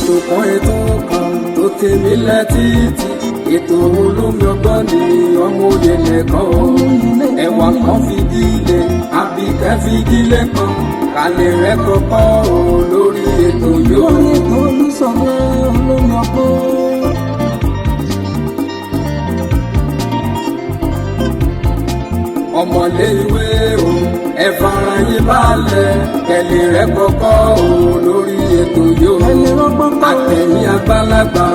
Ètò kan, ètò kan tó tèmi lẹ́tìtì, ètò olómi ọgbọ́n ni ọmọ òye lẹ́kọ̀ọ́ ẹwà kan fìdílé àbíkẹ́ fìdílé kan kálẹ̀ rẹ̀ kọ́kọ́ o lórí ètò yóò. Lórí ètò Olúṣọlá olómi ọgbọ́n. Ọmọlé ìwé o, ẹ fara yín balẹ̀, kẹlẹ̀ rẹ̀ kọ́kọ́ o lórí ètò yóò. Ẹni rọ́gbọ́n kọ́. Àtẹ̀yìn àgbàlagbà,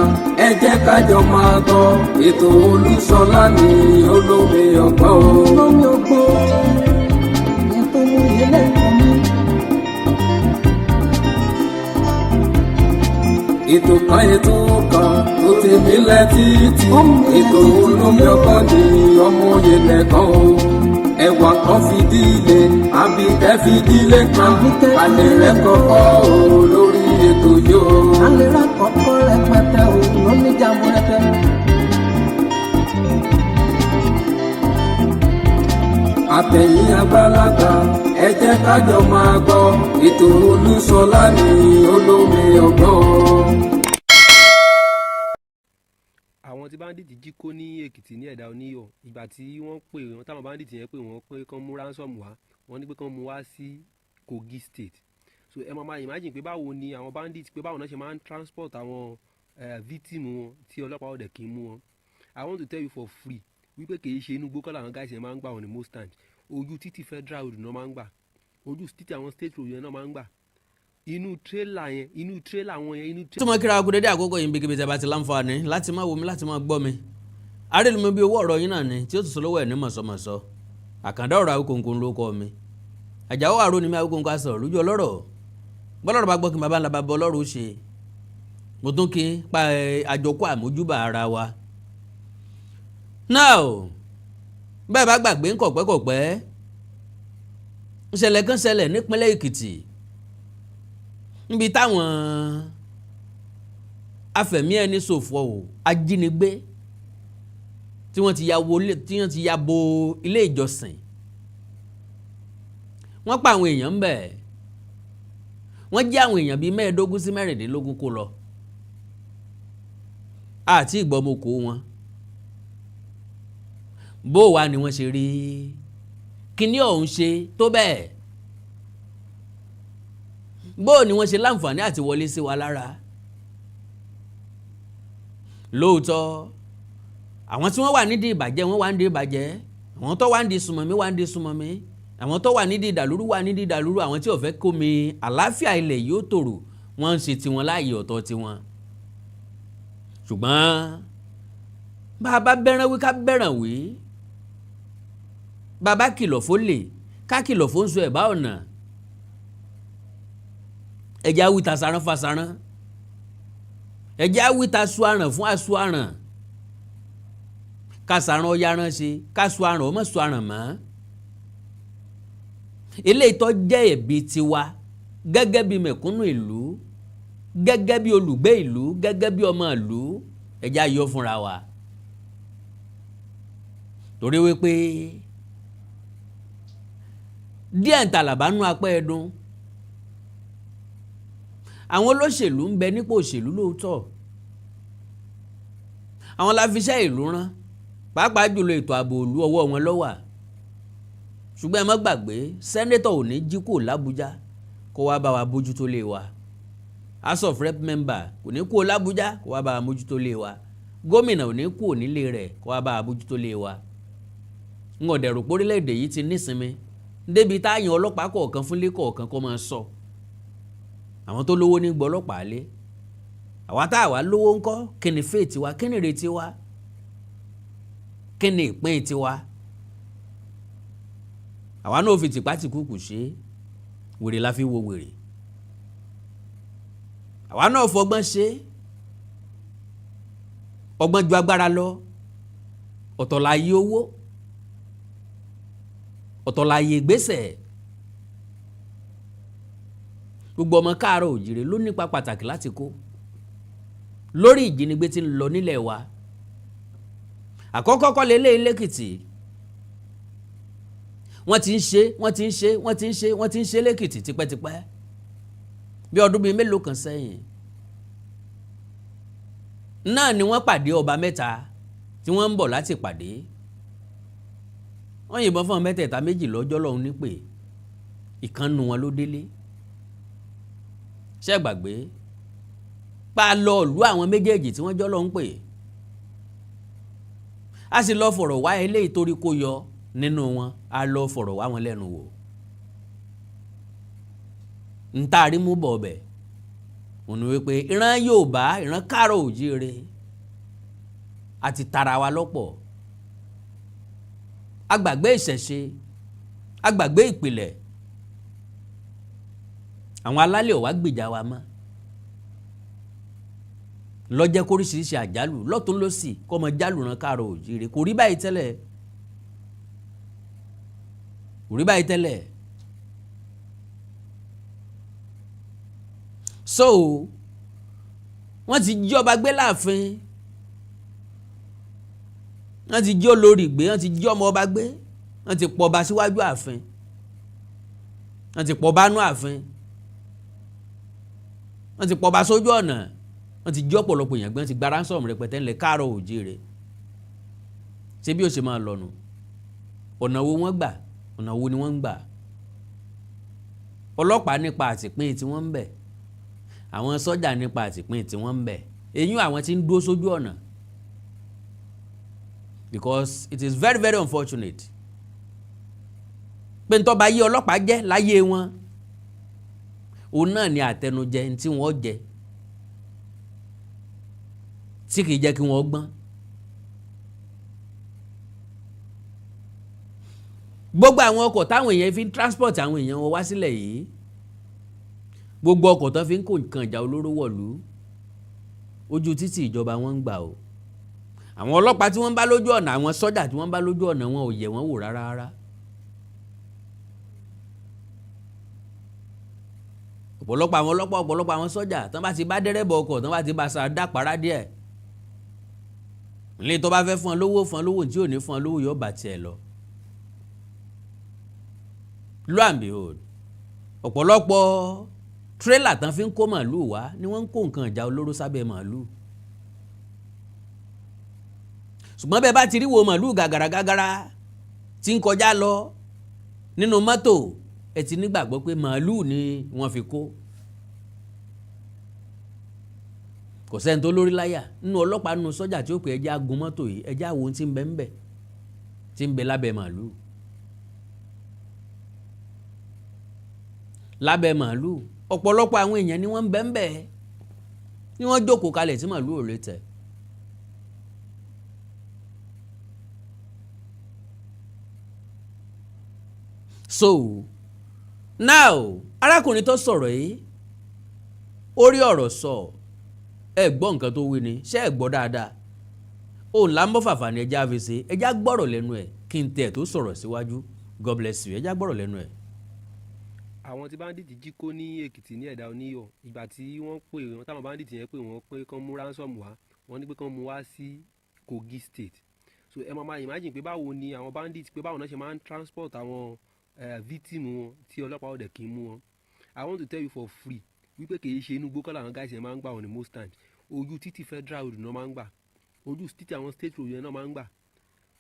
ẹ jẹ́ kájọ máa gbọ́ ètò Olúṣọlá ní olómi ọgbọ́n o. Olómi ọgbọ́n ètò oyè lẹ́kọ̀ọ́ mi. Ètò kan, ètò kan tó ti nílẹ̀ títí, ètò olómi ọgbọ́n ní ọmọ òye lẹ́kọ̀ọ́ o, ẹwà kan fìdílé àbíkẹ́ fìdílé kan alẹ́ rẹ̀ kọ́kọ́ o lórí ètò yóò. Alẹ́ rà kọ́kọ́ rẹpẹtẹ o lóníjàmbó rẹpẹ. Àtẹ̀yìn àgbàlagbà, ẹ jẹ́ kájọ máa gbọ́ ètò Olúṣọlá ní olómi ọgbọ́n. Àwọn tí bandit jí kó ní Èkìtì ní Ẹ̀dá Oníyọ̀, ìgbà tí wọ́n pè wọ́n, táwọn bandit yẹn pè wọ́n pé kán mú ransom wá, wọ́n ní pé kán mú wá sí Kogi State. So ẹ máa máa imagine pé báwo ni àwọn bandit, pé báwo náà ṣe máa ń transport àwọn victim wọn tí ọlọ́pàá ọ̀dẹ̀ kì í mú wọn. I want to tell you for free wípé kì í ṣe inú igbó kọ́ làwọn guys yẹn máa ń gbà wọn ní most times. Ojú títì federal road náà máa ń gbà, ojú títì àwọn state road yẹn náà máa ń gbà, inú trailer yẹn, inú trailer wọn yẹn, inú tí mo kíra kú dédé àkókò yìí, bíkíbi tí a bá ti láǹfààní láti máa wo mi, láti máa gbọ́ mi. Arélùmí bí owó ọ̀rọ̀ yín náà ni tí ó tún sọ lọ́wọ́ ẹ̀ ní mọ̀sọ́mọ̀sọ́. Àkàndá ọ̀rọ̀ Awíkonko ló kọ́ mi. Àjàó àrò ni mi, Awíkonko asọ̀rọ̀ lójú ọlọ́rọ̀. Bọ́lọ́rọ̀ bá gbọ́ kí n bàbá ńlá bàbá ọlọ́rọ̀ ó ṣe. Mo tún kí pa àjọkọ́ àmójúbà ara wa. Now, bẹ́ẹ̀ bá gbàgbé ńkọ̀pẹ́kọ̀pẹ́, ìṣẹ̀lẹ̀ kan ṣẹlẹ̀ nípínlẹ̀ Èkìtì níbi táwọn afẹ̀mí ẹni ṣòfò ò ajínigbé tí wọ́n ti ya wọlé, tí wọ́n ti ya bo ilé ìjọsìn. Wọ́n pa àwọn èèyàn ńbẹ̀, wọ́n jí àwọn èèyàn bíi 15 sí 16 kó lọ àti ìgbọ́mọkò wọn. Bó wà ni wọ́n ṣe rí kíní ọ̀hún ṣe tó bẹ́ẹ̀? Bó ni wọ́n ṣe láǹfààní àti wọlé sí wa lára? Lóòótọ́, àwọn tí wọ́n wà nídìí ìbàjẹ́, wọ́n wà nídìí ìbàjẹ́. Àwọn tó wà nídìí sùmọ̀mí wà nídìí sùmọ̀mí. Àwọn tó wà nídìí ìdàlúrú wà nídìí ìdàlúrú. Àwọn tí ò fẹ́ kó mi àlàáfíà ilẹ̀ yóò tòrò, wọ́n ń ṣe tiwọn láàyè ọ̀tọ̀ tiwọn. Ṣùgbọ́n bá a bá bẹ́ràn wí, ká bẹ́ràn wí. Bàbá kìlọ̀ fólè, ká kìlọ̀ fóńsọ ẹ̀ bá ọ̀nà. Ẹ̀jẹ̀ awíta saran fasaran, ẹ̀jẹ̀ awíta su aràn fún asu aràn, kásàrán ọ̀yaran ṣe, kásu aràn ọmọ su aràn mọ́. Eléyìí tó jẹ́ ẹ̀bi tiwa gẹ́gẹ́ bí mẹ̀kúnnù ìlú, gẹ́gẹ́ bí olùgbé ìlú, gẹ́gẹ́ bí ọmọ ìlú, ẹ̀jẹ̀ ayọ̀ fúnra wa, torí wípé díẹ̀ ń tàlàbà nú apẹ́ ẹ̀dùn. Àwọn olóṣèlú ń bẹ nípò òṣèlú lóòótọ́, àwọn la fi iṣẹ́ ìlú rán, pàápàá jùlọ ètò ààbò ìlú, ọwọ́ wọn ló wà. Ṣùgbọ́n ẹ má gbàgbé, senator ò ní jí kúrò l'Ábújá kó wá bá wa bójútó lé wa. House of Rep member kò ní kúrò l'Ábújá kó wá bá wa mójútó lé wa. Gómìnà ò ní kúrò nílé rẹ̀ kó wá bá wa bójútó lé wa. Ń ọ̀dẹ̀rù pórílẹ̀-èdè yìí ti nísinmi débi táyàn ọlọ́pàá kọ̀ọ̀kan fúnlé kọ̀ọ̀kan kó máa sọ. Àwọn tó lówó ní gbọ́ ọlọ́pàá lé. Àwa tá àwa lówó ńkọ́? Kí ni fate wa? Kí ni ìrètí wa? Kí ni ìpín tiwa? Àwa náà fi tìpátìkúùkù ṣe. Wèrè la fi wo wèrè. Àwa náà fọgbọ́n ṣe. Ọgbọ́n ju agbára lọ. Ọ̀tọ̀ láàyè owó, ọ̀tọ̀ láàyè ìgbésẹ̀. Gbogbo ọmọ káàárọ̀ òjìrè ló nípa pàtàkì láti kó lórí ìjínigbé tí ń lọ nílẹ̀ wa. Àkọ́kọ́ kọ́ lélẹ́yìn lẹ́kìtì. Wọ́n ti ń ṣe, wọ́n ti ń ṣe, wọ́n ti ń ṣe, wọ́n ti ń ṣe lẹ́kìtì tipẹ́tipẹ́, bí ọdún bíi mélòó kan sẹ́yìn. Náà ni wọ́n pàdé ọba mẹ́ta tí wọ́n ń bọ̀ láti pàdé. Wọ́n yìnbọn fún ọ mẹ́tẹ̀ẹ̀ta, méjì lọ́jọ́ lọ́hún nípè, ìkànnù wọn ló délé. Ṣé gbàgbé pa lọ ìlú àwọn méjèèjì tí wọ́n jọ́ lọ́hún pè, a sì lọ fọ̀rọ̀ wá eléyìí torí kó yọ nínú wọn, a lọ fọ̀rọ̀ wá wọn lẹ́nu wò. Ntaari mú bọ̀ ọbẹ̀ òun wípé ìran Yorùbá, ìran káàrọ̀ òjíire, àti tara wa lọ́pọ̀, agbàgbé ìṣẹ̀ṣe, agbàgbé ìpìlẹ̀. Àwọn alálẹ̀ ò wá gbèjà wa mọ́, lọ́jẹ́ kóríṣiríṣi àjálù lọ́tún lọ́sì kọ́mọ jálù ràn káàrọ̀ òjíire. Kò rí báyìí tẹ́lẹ̀, kò rí báyìí tẹ́lẹ̀. So wọ́n ti jí ọba gbé láàfin, wọ́n ti jí olórí gbé, wọ́n ti jí ọmọ ọba gbé, wọ́n ti pọba síwájú ààfin, wọ́n ti pọba nú ààfin, wọ́n ti pọba sójú ọ̀nà, wọ́n ti jí ọ̀pọ̀lọpọ̀ èèyàn gbé, wọ́n ti gba ransom rẹpẹtẹ ńlẹ̀ káàrọ̀ òjíire. Ṣé bí ó ṣe máa lọ́nu? Ọ̀nà wo wọ́n gbà? Ọ̀nà wo ni wọ́n ń gbà? Ọlọ́pàá nípa àtìpín tí wọ́n ń bẹ̀, àwọn sọ́jà nípa àtìpín tí wọ́n ń bẹ̀, eyín àwọn tí ń dúró sójú ọ̀nà, because it is very very unfortunate pé ntọ́ba yé ọlọ́pàá jẹ́ láyé wọn, òun náà ni àtẹnujẹ tí wọ́n jẹ tí kìí jẹ́ kí wọ́n gbọ́n. Gbogbo àwọn ọkọ̀ táwọn èèyàn fi ń transport àwọn èèyàn wọn wá sílẹ̀ yìí, gbogbo ọkọ̀ tó fi ń kó nǹkan ìjà olóró wọ̀lú, ojú títì ìjọba wọn ń gbà o. Àwọn ọlọ́pàá tí wọ́n bá lójú ọ̀nà, àwọn sọ́jà tí wọ́n bá lójú ọ̀nà, wọn ò yẹ̀ wọ́n wò rárá rárá. Ọ̀pọ̀lọpọ̀ àwọn ọlọ́pàá, ọ̀pọ̀lọpọ̀ àwọn sọ́jà tán bá ti bá dẹ́rẹ́bà ọkọ̀, tán bá ti bá sa dápàrá díẹ̀, ilé tó bá fẹ́ fún ọ lówó, fún ọ lówó, tí ò ní fún ọ lówó yóò bá tiẹ̀ lọ. Lo and behold, ọ̀pọ̀lọpọ̀ tírélà tán fi ń kó màálùú wá ni wọ́n ń kó nǹkan ìjà olóró sábẹ́ màálùú. Ṣùgbọ́n bẹ́ẹ̀ bá ti rí wo màálùú gàgàrà gàgàrà tí ń kọjá lọ nínú mọ́tò, ẹ ti nígbàgbọ́ pé màálùú ni wọ́n fi kó. Kò sẹ́ni tó lórí láyà nínú ọlọ́pàá, nínú sọ́jà tí ó pè ẹjẹ́ agun mọ́tò yìí, ẹjẹ́ àwọn ohun tí ń bẹ ń bẹ, tí ń bẹ lábẹ́ màálùú. Lábẹ́ màálùú ọ̀pọ̀lọpọ̀ àwọn èèyàn ni wọ́n ń bẹ ń bẹ, ni wọ́n jókòó kalẹ̀ tí màálùú ò lè tẹ̀. So now arákùnrin tó sọ̀rọ̀ yìí, ó rí ọ̀rọ̀ sọ. Ẹ gbọ́ nǹkan tó wí ni, ṣé ẹ gbọ́ dáadáa? Òun là ń bọ́ fàfà ní ẹja fi ṣe, ẹja gbọ́rọ̀ lẹ́nu ẹ̀ kí n tẹ̀ tó sọ̀rọ̀ síwájú. God bless you. Ẹja gbọ́rọ̀ lẹ́nu ẹ̀. Àwọn tí bandit jí kó ní Èkìtì ní Ẹ̀dá Oníyọ̀, ìgbà tí wọ́n pè wọ́n, táwọn bandit yẹn pè wọ́n pé kán mú ransom wá, wọ́n ní pé kán mú wá sí Kogi State. So ẹ máa máa imagine pé báwo ni àwọn bandit, pé báwo náà ṣe máa ń transport àwọn victim wọn tí ọlọ́pàá ọ̀dẹ̀ kì í mú wọn. I want to tell you for free wípé kì í ṣe inú igbó kọ́ làwọn guys yẹn máa ń gbà wọn ní most times. Ojú títì federal road náà máa ń gbà, ojú títì àwọn state road yẹn náà máa ń gbà.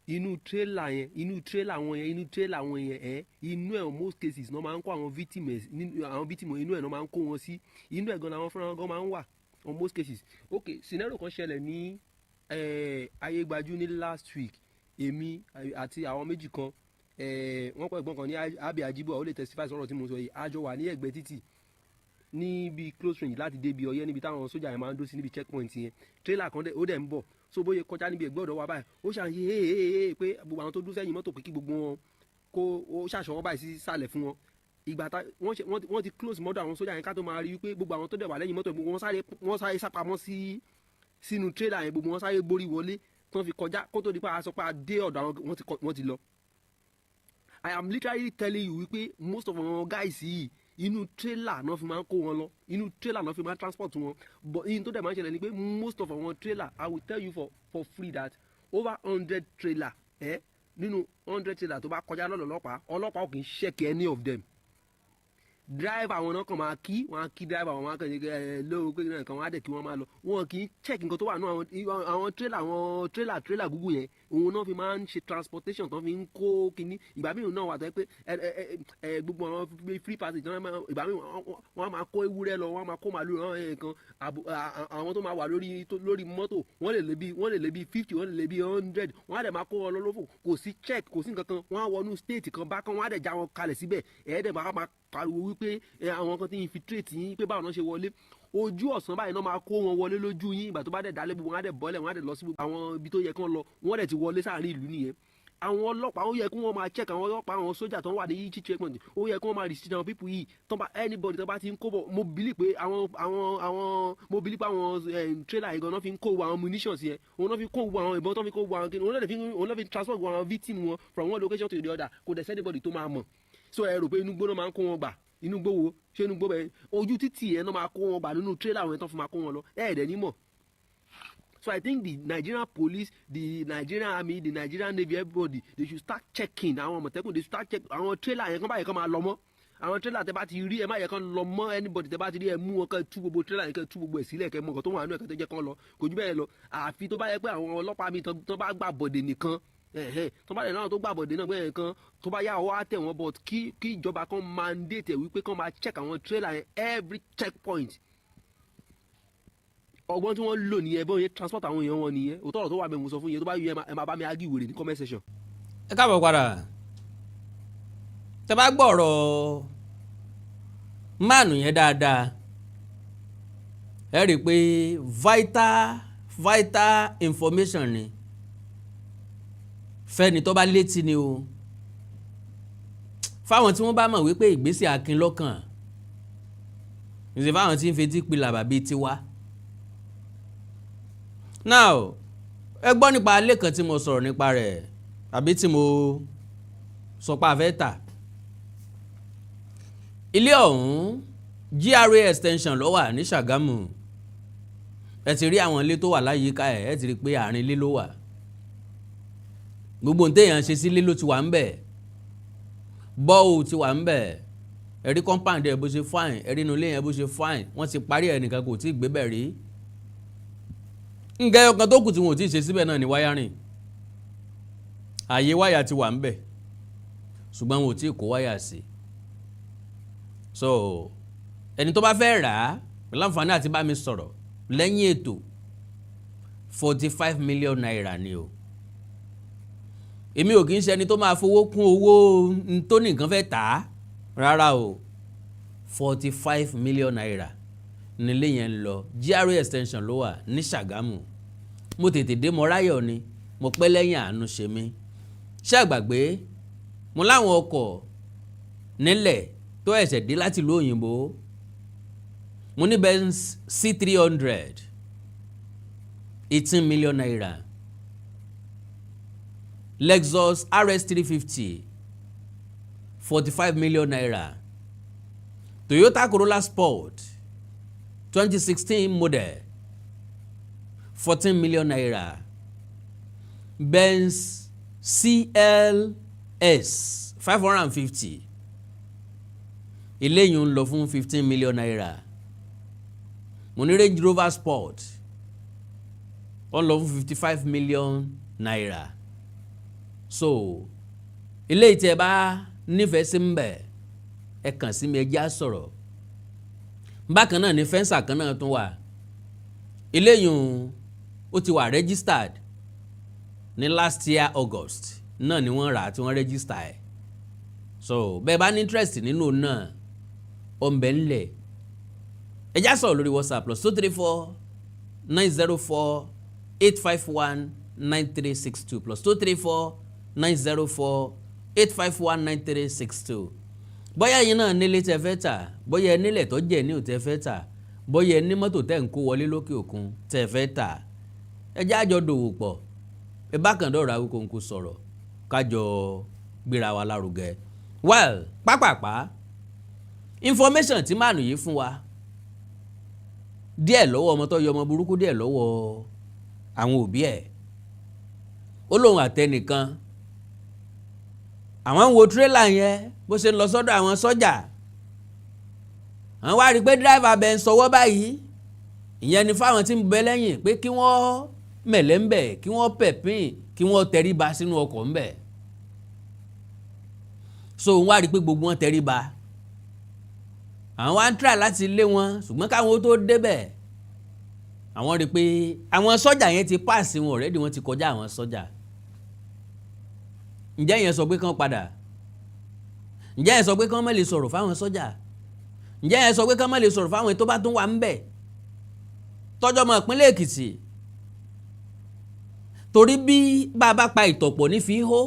Inú trailer yẹn, inú trailer wọn yẹn, inú trailer wọn yẹn, ẹ inú ẹ most cases náà máa ń kó àwọn victims, àwọn victim inú ẹ náà máa ń kó wọn sí. Inú ẹ gan làwọn fúnra wọn gan máa ń wà on most cases. Ok, scenario kan ṣẹlẹ̀ ní Ayégbájú ní last week. Èmi àti àwọn méjì kan, wọ́n kọ́ ẹ̀gbọ́n kan ní Abbey Ajibola, ó lè testify sọ̀rọ̀ tí mo sọ yìí. A jọ wà ní ẹ̀gbẹ́ títì níbi close range láti débi ọyẹ́, níbi táwọn sójà yẹn máa ń dó sí, níbi checkpoint yẹn. Trailer kan ó dẹ̀ ń bọ̀. So bóyá kọjá níbi ẹ̀gbẹ́ ọ̀dọ̀ wa báyìí, ó ṣàn yé ee pé gbogbo àwọn tó dúró sẹ́yìn mọ́tò pé kí gbogbo wọn kó ó ṣàṣọwọ́ báyìí sí sàlẹ̀ fún wọn. Ìgbà tá wọ́n ti close mọ́tò àwọn sójà yẹn, ká tó máa rí wípé gbogbo àwọn tó dẹ̀ wà lẹ́yìn mọ́tò, gbogbo wọn sáré sápamọ́ sí sínú trailer yẹn, gbogbo wọn sáré gbórí wọlé tó fi kọjá. Kó tó di pa aṣọ pa dé ọ̀dọ̀ àwọn, wọ́n ti lọ. I am literally telling you wípé most of our guys yìí, inú trailer náà fi máa ń kó wọn lọ, inú trailer náà fi máa ń transport wọn. But in tó dẹ̀ máa ń ṣẹlẹ̀ ni pé most of our trailer, I will tell you for free that over 100 trailer, nínú 100 trailer tó bá kọjá lọ́dọ̀ ọlọ́pàá, ọlọ́pàá ò kì í check any of them. Driver àwọn náà kàn máa kí wọn á kí driver wọn, á kàn ṣe ẹ lóo pé nǹkan wọn á dẹ̀ kí wọ́n máa lọ. Wọn kì í check nǹkan tó wà náà. Àwọn trailer gúgú yẹn, òun náà fi máa ń ṣe transportation tó fi ń kó kinní. Ìgbà míì náà wà tó yẹ pé ẹ ẹ ẹ gbogbo àwọn free passage, ìgbà míì wọ́n á máa kó ewúrẹ́ lọ, wọ́n á máa kó màálù lọ. Nǹkan àwọn tó máa wà lórí mọ́tò, wọ́n lè lé bí 50, wọ́n lè lé bí 100. Wọ́n á dẹ̀ máa kó wọn lọ lófò. Kò sí check, kò sí nǹkan kan. Wọ́n á wọnú state kan bákan, wọ́n á dẹ̀ já wọn kalẹ̀ síbẹ̀. Ẹ̀ẹ́dẹ̀ máa pariwo wípé àwọn kan ti infiltrate yín, pé báwọn náà ṣe wọlé. Ojú ọ̀sán báyìí náà máa kó wọn wọlé lójú yín. Ìgbà tó bá dẹ̀ dálé, gbogbo wọn á dẹ̀ bọ́lẹ̀, wọn á dẹ̀ lọ sí àwọn ibi tó yẹ kán lọ. Wọ́n dẹ̀ ti wọlé sáàrin ìlú nìyẹn. Àwọn ọlọ́pàá, ó yẹ kí wọ́n máa check àwọn ọlọ́pàá, àwọn sójà tó ń wà ní each checkpoint, ó yẹ kí wọ́n máa restrict àwọn people yìí tó bá anybody tó bá ti ń kó bọ̀. Mo believe pé àwọn trailer yìí gan-an fi ń kó àwọn munitions yẹn, òun náà fi kó àwọn ìbọn tó fi kó àwọn kí òun náà fi transport àwọn victim wọn from one location to the other. Kò dẹ̀ anybody tó máa mọ̀. So ẹ rò pé inú gbóná máa ń kó wọn gbà? Inú gbó wo? Ṣé inú gbó bẹ́ẹ̀? Ojú títì ẹ̀ náà máa kó wọn gbà nínú trailer wọn tó fi máa kó wọn lọ. Ẹ̀ dẹ̀ ní mọ̀. So I think the Nigerian police, the Nigerian army, the Nigerian Navy, everybody, they should start checking. Àwọn Àmọ̀tẹ́kùn, they should start check àwọn trailer yẹn kán báyìí, kán máa lọ mọ́. Àwọn trailer tẹ bá ti rí, ẹ má yẹ kán lọ mọ́. Anybody tẹ bá ti rí, ẹ mú wọn, kán tú gbogbo trailer yẹn, kán tú gbogbo ẹ̀ sílẹ̀, kẹ́ mọ nǹkan tó wà nínú ẹ̀, kán tó jẹ́ kán lọ. Kò jù bẹ́ẹ̀ lọ. Àfi tó bá yẹ pé àwọn ọlọ́pàá mi tó bá gbà bọ̀dẹ̀ nìkan, tó bá lè náà tó gbà bọ̀dẹ̀ náà gbẹ̀yìn kan, tó bá yá, ọwọ́ á tẹ̀ wọ́n. But kí ìjọba kan mandate ẹ̀ wípé kán máa check àwọn trailer yẹn every checkpoint. Ọgbọ́n tí wọ́n lò nìyẹn, bọ́n yẹn transport àwọn èèyàn wọn nìyẹn. Òótọ́ ọ̀rọ̀ tó wà bẹ́ẹ̀ mo sọ fún yẹn. Tó bá yẹ, ẹ máa bá mi argue wèrè ní comment section. Ẹ káàbọ̀ padà. Tẹ bá gbọ́ ọ̀rọ̀ máàlù yẹn dáadáa, ẹ rí i pé vital vital information ni fẹ́ni tó bá létí ni o, fáwọn tí wọ́n bá mọ̀ wípé ìgbésẹ̀ akin lọ́kàn ìṣe, fáwọn tí ń fetí pilà bàbí tiwa. Now, ẹ gbọ́ nípa ilé kan tí mo sọ̀rọ̀ nípa rẹ̀, àbí tí mo sọ pé a fẹ́ tà. Ilé ọ̀hún, GRA Extension ló wà ní Ṣàgámù. Ẹ ti rí àwọn ilé tó wà láyìíká ẹ̀, ẹ ti rí i pé àárín ilé ló wà. Gbogbo ohun téèyàn ṣe sílé ló ti wà ń bẹ̀, bọ́ọ̀ ti wà ń bẹ̀. Ẹ rí compound ẹ̀ bó ṣe fine, ẹ rí inú ilé yẹn bó ṣe fine. Wọ́n ti parí ẹ̀, nìkan kò tí ì gbé bẹ̀ rí. Nǹkan ẹyọ kan tó kù tí wọn ò tí ì ṣe síbẹ̀ náà ni wiring. Ààyè wáyà ti wà ń bẹ̀, ṣùgbọ́n wọn ò tí ì kó wáyà sí. So ẹni tó bá fẹ́ rà á, pẹ̀lú àǹfààní àti bá mi sọ̀rọ̀ lẹ́yìn ètò. ₦45 million ni o. Èmi ò kì í ṣe ẹni tó máa fowó kún owó tó ní nǹkan fẹ́ tà á rárá o. ₦45 million nílé yẹn ń lọ. GRA Extension ló wà ní Ṣàgámù. Mo tètè dé, mo ráyọ̀ ni mo pẹ́ lẹ́yìn, àánú ṣe mí. Ṣé àgbàgbé mo láwọn ọkọ̀ nílẹ̀ tó ẹ̀sẹ̀ dé láti ìlú òyìnbó? Mo ní Benz C300, ₦18 million, Lexus RS 350, ₦45 million, Toyota Corolla Sport 2016 model, ₦14 million, Benz CLS 550, eléyìí ń lọ fún ₦15 million. Mo ní Range Rover Sport, ó ń lọ fún ₦55 million. So eléyìí tí ẹ bá nífẹ̀ẹ́ sí ń bẹ̀, ẹ kàn sí mi, ẹ já sọ̀rọ̀. Bákan náà ni Venza kan náà tún wà. Eléyìí ó ti wà registered ní last year August náà ni wọ́n rà á tí wọ́n register ẹ̀. So bẹ́ẹ̀ bá ní interest nínú náà, ó ń bẹ ńlẹ̀. Ẹ já sọ̀rọ̀ lórí WhatsApp, +234 904 851 9362, +234 904 851 9362. Bóyá yín náà nílé tẹ́ fẹ́ tà, bóyá ẹ nílẹ̀ tó jẹ́ ní ò tẹ́ fẹ́ tà, bóyá ẹ ní mọ́tò tẹ́ ń kó wọlé lókè òkun tẹ́ fẹ́ tà, ẹ jẹ́ àjọ dòwò pọ̀. Ẹ bá kàn dọ̀rọ̀ Awíkonko sọ̀rọ̀, kájọ gbéra wa lárugẹ. Well, pápápá, information tí màánù yìí fún wa díẹ̀ lọ́wọ́ ọmọ tó yọ ọmọ burúkú, díẹ̀ lọ́wọ́ àwọn òbí ẹ̀. Ó lóun àtẹnìkan, àwọn ń wo tírélà yẹn bó ṣe ń lọ sọ́dọ̀ àwọn sọ́jà. Àwọn wá rí i pé driver bẹ̀ ń sọwọ́ báyìí, ìyẹn ni fáwọn tí ń bẹ lẹ́yìn pé kí wọ́n mẹ̀lẹ́ ń bẹ̀, kí wọ́n pẹ̀pín, kí wọ́n tẹríba sínú ọkọ̀ ń bẹ̀. So wọ́n wá rí i pé gbogbo wọn tẹríba. Àwọn wá ń try láti lé wọn, ṣùgbọ́n káwọn ó tó débẹ̀, àwọn rí i pé àwọn sọ́jà yẹn ti pass wọn already, wọ́n ti kọjá àwọn sọ́jà. Ǹjẹ́ yẹn sọ pé kán padà? Ǹjẹ́ yẹn sọ pé kán má lè sọ̀rọ̀ fáwọn sọ́jà? Ǹjẹ́ yẹn sọ pé kán má lè sọ̀rọ̀ fáwọn tó bá tún wà ń bẹ̀ tọ́jọ́ mọ́ ìpínlẹ̀ Èkìtì? Torí bí bàbá pa ìtọ̀pọ̀ ní fi hó,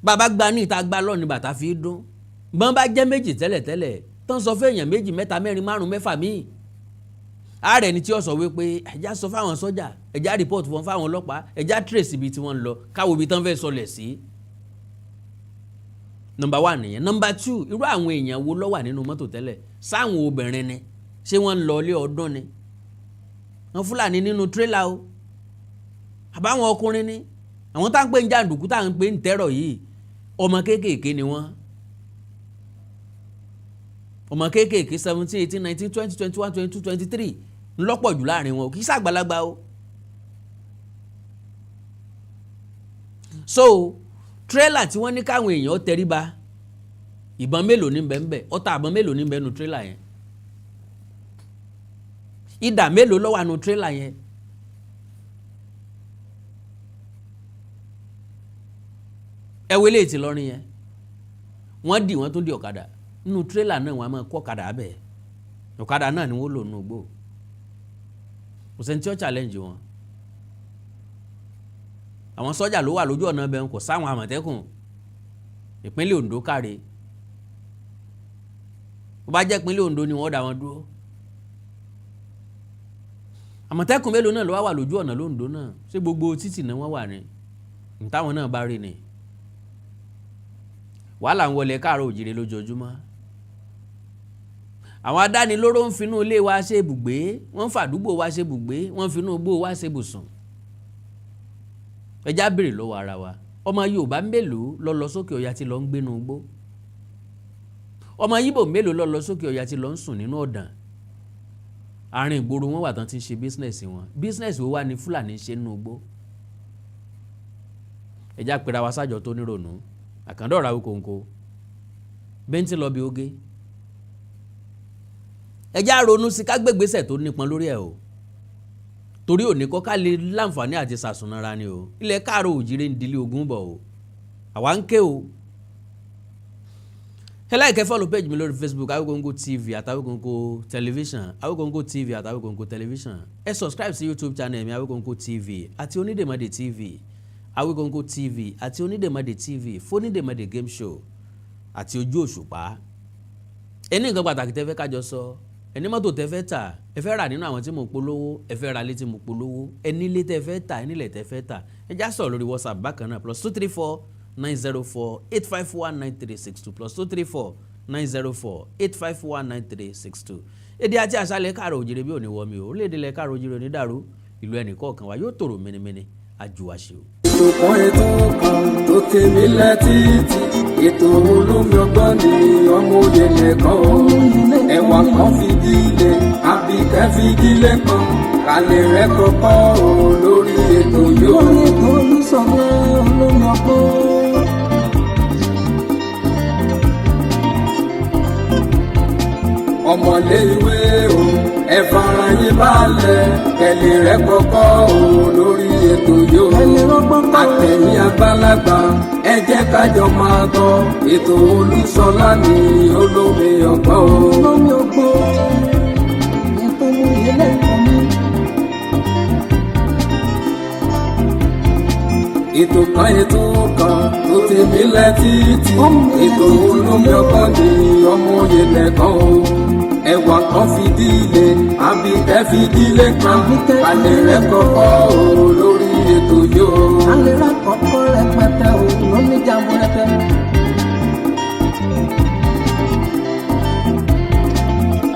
bàbá gba ní ìta gba lọ́ọ̀ni bàtà fi dún. Bọ́n bá jẹ́ méjì tẹ́lẹ̀tẹ́lẹ̀ tán, sọ fún èèyàn méjì, mẹ́ta, mẹ́rin, márùn, mẹ́fà míì, ààrẹ ni tí ó sọ wípé ẹja sọ fáwọn sọ́jà, ẹja report wọn fáwọn ọlọ́pàá, ẹja trace ibi tí wọ́n ń lọ, káwo ibi tán fẹ́ sọlẹ̀ sí. Number one nìyẹn. Number two, irú àwọn èèyàn wo ló wà nínú mọ́tò tẹ́lẹ̀? Sáwọn obìnrin ni? Ṣé wọ́n ń lọ ilé ọdún ni? Àwọn Fúlàní nínú tírélà o, àbáwọn ọkùnrin ni? Àwọn tá à ń pè ní jàǹdùkú, tá à ń pè ní terror yìí, ọmọ kéékèèké ni wọ́n, ọmọ kéékèèké, 17, 18, 19, 20, 21, 22, 23 ńlọ́pọ̀ jù láàrin wọn, kì í ṣàgbàlagbà o. So tírélà tí wọ́n ní káwọn èèyàn tẹríba, ìbọn mélòó ní bẹ́ẹ̀ bẹ́ẹ̀? Ọta àbọn mélòó ní bẹ́ẹ̀ nu tírélà yẹn? Ìdà mélòó ló wà nù tírélà yẹn? Ẹ wo eléyìí tí lọ́rin yẹn, wọ́n dì, wọ́n tún di ọ̀kadà nínú tírélà náà. Wọ́n á máa kó ọ̀kadà abẹ́ ọ̀kadà náà ni wọ́n lò nínú igbó. Kò sẹ́ni tí ó challenge wọn. Àwọn sọ́jà ló wà lójú ọ̀nà bẹ́ẹ̀, kò sáwọn Àmọ̀tẹ́kùn. Ìpínlẹ̀ Ondo káre, bó bá jẹ́ ìpínlẹ̀ Ondo ni wọ́n dá wọn dúró. Àmọ̀tẹ́kùn mélòó náà ló wà lójú ọ̀nà lóńdó náà? Ṣé gbogbo títì náà wọ́n wà ní táwọn náà bá rí ni? Wàhálà ń wọlé káàárọ̀ òjìrè lójoojúmọ́. Àwọn adánilóró ń finú ilé wa ṣe ibùgbé, wọ́n ń fàdúgbò wa ṣe ibùgbé, wọ́n ń finú igbó wa ṣe ibùsùn. Ẹjá béèrè lọ́wọ́ ara wa, ọmọ Yorùbá mélòó ló lọ sókè ọya tí lọ ń gbénu igbó? Ọmọ Yíbò mélòó ló lọ sókè ọya tí lọ ń sùn nínú ọ̀dàn? Àárín ìgboro wọn wà tán ti ń ṣe business wọn. Business wo wà ní Fúlàní ṣe nínú igbó? Ẹjá pera wa sájọ tó nírònú. Àkàndọ̀rọ̀ Awíkonko bẹ́ńtì lọ bí oge. Ẹjá ronú sí ká gbégbésẹ̀ tó nípọn lórí ẹ̀ o, torí òní kọ́ ká lè láǹfààní àti sàsùnara ni o. Ilẹ̀ káàró òjìrè ń dilé ogun bọ̀ o, àwa ń ké o. Ẹ like, follow page mi lórí Facebook, Awikonko TV àti Awikonko Television, Awikonko TV àti Awikonko Television. Ẹ subscribe sí YouTube channel mi, Awikonko TV àti Onídèmọdè TV, Awikonko TV àti Onídèmọdè TV, Fónídèmọdè game show àti Ojú Òṣùpá. Ẹni nǹkan pàtàkì tẹ́ fẹ́ kájọ sọ, ẹni mọ́tò tẹ́ fẹ́ tà, ẹ fẹ́ rà nínú àwọn tí mo polówó, ẹ fẹ́ ra ilé tí mo polówó, ẹni ilé tẹ́ fẹ́ tà, ẹni ilẹ̀ tẹ́ fẹ́ tà, ẹ já sọ̀rọ̀ lórí WhatsApp bákan náà, +234 904 851 9362, +234 904 851 9362. Èdè àti àṣàlẹ̀ káàrọ̀ òjìrè bí òní wọmi o, orílẹ̀-èdè ilẹ̀ káàrọ̀ òjìrè òní dàrú, ìlú ẹnì kọ̀ọ̀kan wa yóò tòrò mẹ́nimẹ́ni, àjùwàṣe o. Ètò kan, ètò kan tó tèmi lẹ́tìtì, ètò olómi ọgbọ́n ni ọmọ òye nìkan o. Ẹwà kan fìdílé, Àbíkẹ́ fìdílé kan, kálẹ̀ rẹ̀ kọ́kọ́ o lórí ètò yóò. Lórí ètò Olúṣọlá olómi ọgbọ́n. Ọmọlé ìwé o, ẹ fara yín balẹ̀, kẹlẹ̀ rẹ̀ kọ́kọ́ o lórí ètò yóò. Ẹni rọ́gbọ́n kọ́. Àtẹ̀yìn àgbàlagbà, ẹ jẹ́ kájọ máa gbọ́ ètò Olúṣọlá ní olómi ọgbọ́n o. Olómi ọgbọ́n. Ètò oyè lẹ́kọ̀ọ́ mi. Ètò kan, ètò kan tó ti mílẹ̀ títì, ètò olómi ọgbọ́n ní ọmọ òye lẹ́kọ̀ọ́ o. Ẹwà kan fìdílé, Àbíkẹ́ fìdílé kan, balẹ̀ rẹ̀ kọ́kọ́ o lórí ètò yóò. Alẹ́ rà kọ́kọ́ rẹpẹtẹ o lóní jamburẹtẹ.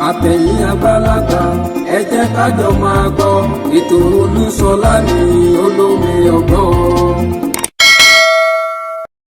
Àtẹ̀yìn àgbàlagbà, ẹ jẹ́ kájọ máa gbọ́ ètò Olúṣọlá ní olómi ọgbọ́n o.